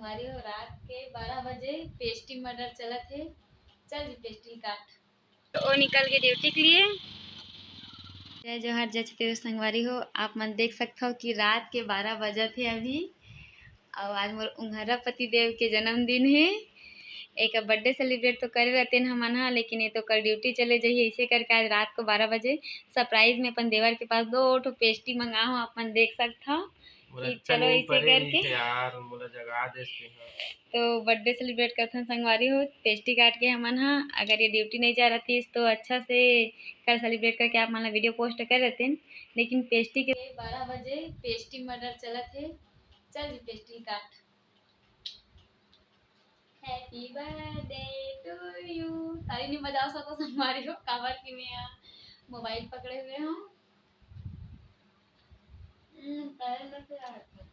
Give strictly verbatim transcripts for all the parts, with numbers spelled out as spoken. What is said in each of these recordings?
संगवारी हो, रात के बारह बजे पेस्टी मर्डर चलत हे। चल जी पेस्टी काट। तो वो निकल के ड्यूटी के लिए। जय जोहार, जय छत्तीसगढ़ संगवारी हो। आप मन देख सकत हो कि रात के बारह बजत हे अभी, और आज मोर उंघरा पति देव के जन्मदिन हे। एक बर्थडे सेलिब्रेट तो करे रहते हमन हा, लेकिन ये तो कल ड्यूटी चले जाही, ऐसे करके आज रात को बारह बजे सरप्राइज में अपन देवर के पास दो ठो पेस्टी मंगा हो, आप मन देख सकत हो। मोला कि अच्छा चलो नींद ऐसे परे करके। रहिस यार, मोला जगा देस तेहा। तो बर्थडे सेलिब्रेट करथन संगवारी हो, पेस्टी काट के हमन हा। अगर ये ड्यूटी नहीं जा रहतीस तो अच्छा से कल सेलिब्रेट करके आप मन ला वीडियो पोस्ट कर देतेन, लेकिन पेस्टी के बारह बजे पेस्टी मर्डर चलत हे। चल जी पेस्टी काट। Happy birthday to you। ताली नहीं बजा सको संगवारी हो, काबर कि मैं यहाँ मोबाइल पकड़े हुए हूँ। हम्म, ताली नहीं बजा सकते।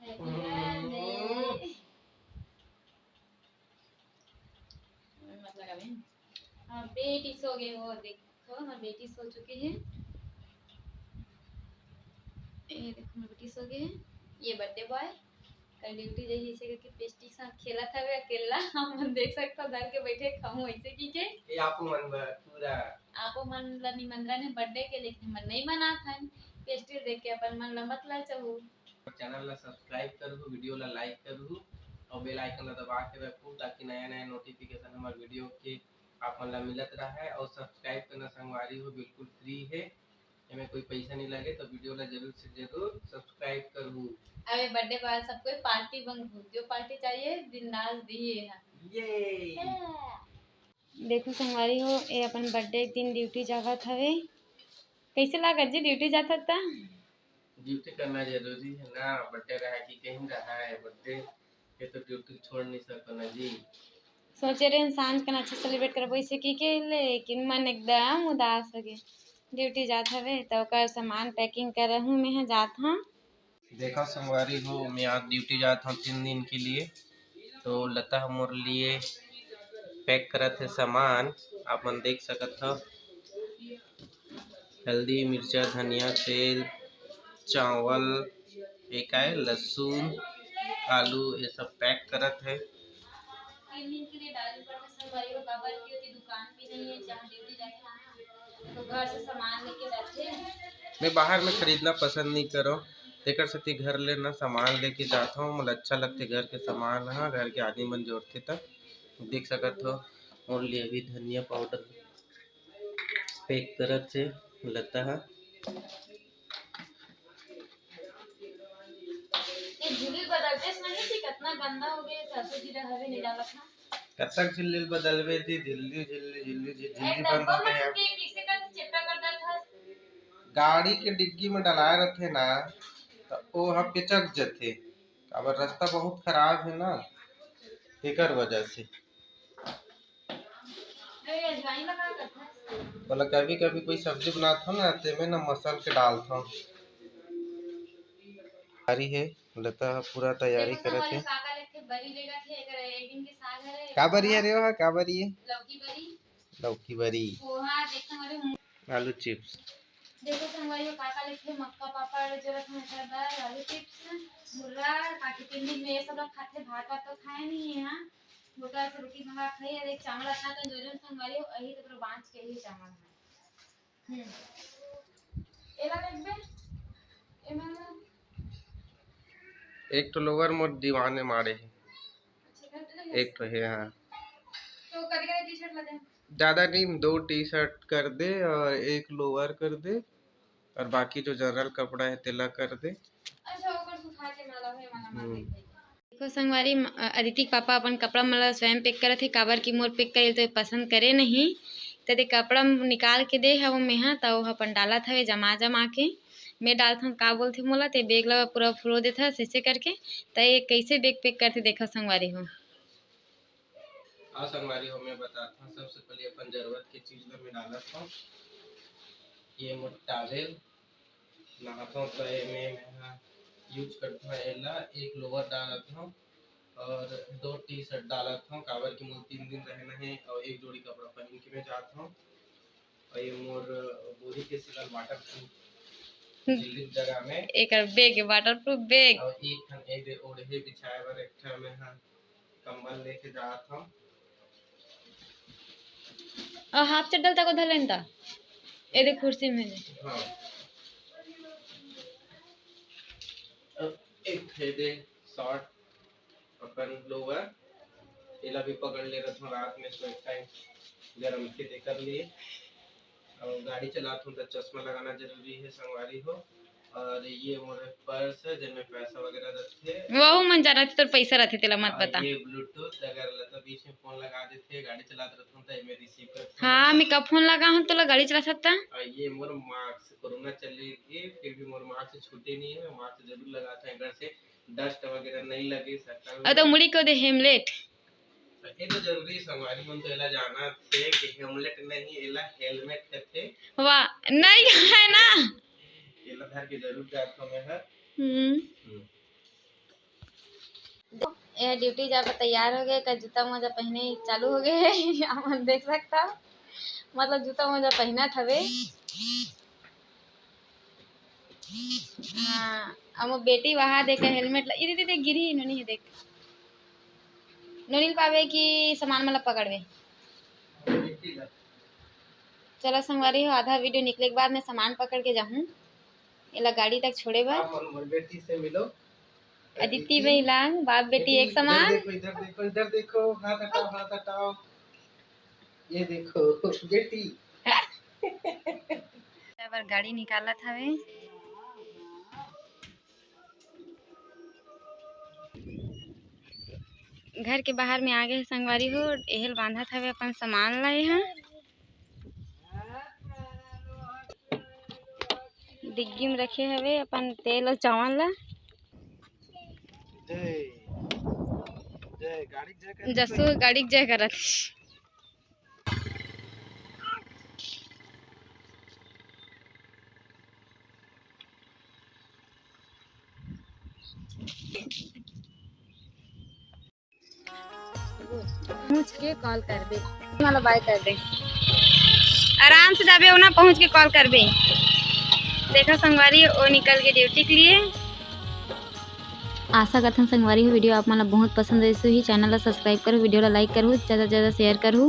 Happy birthday। मत लगावे। हाँ, बेटी सो गई, वो देखो, हमारी बेटी सो चुकी है। ये देखो, हमारी बेटी सो गई है। ये बर्थडे बॉय कल ड्यूटी जाही, इसे करके पेस्टी के साथ खेलत हवे अकेला। हम देख सकता धर के बैठे खाऊं ऐसे की के। ये आपो मन बर पूरा। आपो मन ला निमंत्रण है बर्थडे के, लेकिन हमन नहीं मनात हन। पेस्टी देख के अपन मन ला मत ललचाहू। चैनल ला सब्सक्राइब करहू, वीडियो ला लाइक करहू और बेल आइकन ला दबा के रखहू, ताकि नया नया नोटिफिकेशन हमारे वीडियो के आप मन ला मिलत रहे। और सब्सक्राइब करना संगवारी हो बिल्कुल फ्री है, एमे कोई पैसा नहीं लगे, तो वीडियो ला जरूर से जरूर सब्सक्राइब करहू। अबे बर्थडे पर सब कोई पार्टी बंगहू, जो पार्टी चाहिए बिंदास दिए है। ये देखो संगवारी हो, ये अपन बर्थडे के दिन ड्यूटी जावत हवे। कैसे लागत जी ड्यूटी जात हत? ड्यूटी करना जरूरी है ना, बर्थडे रहा कि कहीं रहा है बर्थडे, ये तो ड्यूटी छोड़ नहीं सको ना जी। सोचे रहे सांझ कन अच्छा सेलिब्रेट करबो इसे की के, लेकिन मन एकदम उदास हो गए। ड्यूटी जात हवे तो ओकर सामान पैकिंग कर रहूं, मैं ह जात हूं। देखो संगवारी हो, मैं आज ड्यूटी जात हूं तीन दिन के लिए, तो लता ह मोर लिए पैक करत है सामान, आप मन देख सकत हो। हल्दी, मिर्चा, धनिया, तेल, चावल, एक आय लहसुन, आलू, ये सब पैक करत है। तीन दिन के लिए डालनी पड़ता संगवारी हो, काबर कि ओती दुकान भी नहीं है, जहाँ ड्यूटी जाके आना, तो घर से सामान लेके जाते हैं। मैं बाहर में खरीदना पसंद नहीं करो, तेकर सेती घर ले ना सामान लेके जात हूँ। मोला अच्छा लगथे घर के सामान ह, घर के आदमी मन जोड़थे त। देख सकत हो, मोर लिए अभी धनिया पाउडर पैक करत हे लता ह। ये झिल्ली बदलतेस नहीं कि कितना गंदा हो गया, सरसों जीरा हवे नहीं डालत ना। कब तक झिल्ली बदलबे जी? झिल्ली, झिल्ली, झिल्ली, झिल्ली, ए, झिल्ली बंद हो गया। के किसे का चेपटा कर देत हस? गाड़ी के डिग्गी में डलाए रथे ना, त ओ ह पिचक जथे। काबर रास्ता बहुत खराब है ना, तेकर वजह से। ए, अजवाइन लगा कर था। बोला कभी कभी कोई सब्जी बनात हो ना, तेमे ना मसल के डालत हो। तैयारी है, लता ह पूरा तैयारी देखो करत संगवारी है। का का लेके बरी लेगा थे, एकर एक दिन के साग हरे, का बरी है रे, वहाँ का बरी है? लौकी बरी। लौकी बरी। पोहा, देखो हमारे मुंह आलू चिप्स। देखो संगवारी हो, का का लेके मक्का पापड़, जो रखा है घर बर, आलू चिप्स, मुर्रा, ताकि तीन दिन में ये सब लोग खाते, भात वात तो खाए नहीं है यहाँ। होटल से रोटी मंगा खाई, अरे चावल अच्छा तो जोरन संगवारी हो, अही तो पूरा बांच के ही चावल है। हम्म। एला देखबे, एमा एक ठो लोअर मोर दीवाने मारे है। अच्छा, घर पे लगे? एक ठो है, हाँ। तो कदी कदी टी शर्ट ला दे। ज्यादा नहीं, दो टी शर्ट कर दे और एक लोअर कर दे और बाकी जो जनरल कपड़ा है तेला कर दे। अच्छा, ओकर सुखा के मला होए, मला मार हम्म। दे। देखो संगवारी, म-, अ, अदिति के पापा अपन कपड़ा मन ला स्वयं पैक करत हे, काबर कि मोर पैक करे तो पसंद करे नहीं। त दे कपड़ा म-, निकाल के दे हव मेहा, त वो अपन डालत हवे जमा जमा के। मैं डालत हव, का बोलथे मोला, ते बैग ला पूरा फुरो देत हस ऐसे करके। त ये कैसे बैग पैक करथे, देखो संगवारी हो। हाँ संगवारी हो, मैं बताता हूँ। सबसे पहले अपन जरूरत के चीज ला मैं डालत हूँ। ये मोर टावेल, नहाथों त एमे मैं ह यूज करथों एला, एक लोअर डालत हूँ। और दो टी शर्ट डालत हूँ, काबर कि मोर तीन दिन रहना है और एक जोड़ी कपड़ा पहन के मैं जात हूँ। और ये मोर बोरी के सिलल वाटर प्रूफ हम्म। जिल्ली जगह में। एकर बैग, वाटर प्रूफ बैग। और एक ठन ए दे ओढ़े बिछाए बर एक ठन में हाँ कंबल लेके जात हूँ। और हाफ चड्डल तक धर लेन ता। ए दे कुर्सी में दे। हाँ। अब एक ठे दे शॉर्ट अपन लोवर, एला भी पकड़ ले रहत हूँ रात में सोए टाइम गरम के तेकर लिए। और गाड़ी चलात हूँ तो चश्मा लगाना जरूरी है संगवारी हो। और ये मोर पर्स है जेमे पैसा वगैरह रखते। वहू मन जानत तोर पैसा रथे तेला मत और बता। ये ब्लूटूथ अगर लता बीच में फोन लगा देते गाड़ी चलात रहत हूँ तो एमे रिसीव करते। हाँ मैं कब फोन लगा हूँ तोला गाड़ी चला सकता। और ये मोर मास्क, कोरोना चली गई फिर भी मोर मास्क छूटे नहीं है, मास्क जरूर लगाता है घर से। डस्ट वगैरह नहीं लगे शक्ल और तो में। मुड़ी को दे हेमलेट। ये तो जरूरी संगवारी मन तो एला जाना थे कि हेमलेट नहीं एला हेलमेट कहते। वाह नहीं है ना। एला धर के जरूर जात हूँ मैं हर। हम्म। हम्म। ये ड्यूटी जाए बर तैयार हो गए, का जूता मोजा पहने चालू हो गए है। आप मन देख सकता हो, मतलब जूता मोजा पहनत हवे। हाँ, अब वो बेटी वहाँ देखे हेलमेट ला, इधर देख गिरी नोनी है देख। नोनी ल पावे कि सामान मतलब पकड़वे। चला संगवारी हो, आधा वीडियो निकले के बाद मैं सामान पकड़ के जाहूँ। एला गाड़ी तक छोड़े बर। आप मन मोर बेटी से मिलो। अदिति बहिलांग, बाप बेटी एक इधर समान। देखो, इधर देखो, इधर देखो, हाथ हटाओ, हाथ हटाओ। ये देखो बेटी। ड्राइवर गाड़ी निकालत हवे। घर के बाहर में आगे हे संगवारी हो, एहल बांधत हवे अपन सामान ला। एहा डिग्गी में रखे हवे अपन तेल अउ चावल ला। जय, जय, गाड़ी जय कर। जसु गाड़ी जय करत। पहुँच के कॉल करबे, मतलब बाय कर दे। आराम से जाबे, ओना पहुँच के कॉल करबे। देखा संगवारी, ओ निकल के ड्यूटी के लिए। आशा करथन संगवारी हो, वीडियो आप मन ला बहुत पसंद आइस होही। चैनल ला सब्सक्राइब करो, वीडियो ला लाइक करो, ज़्यादा से ज़्यादा शेयर करो।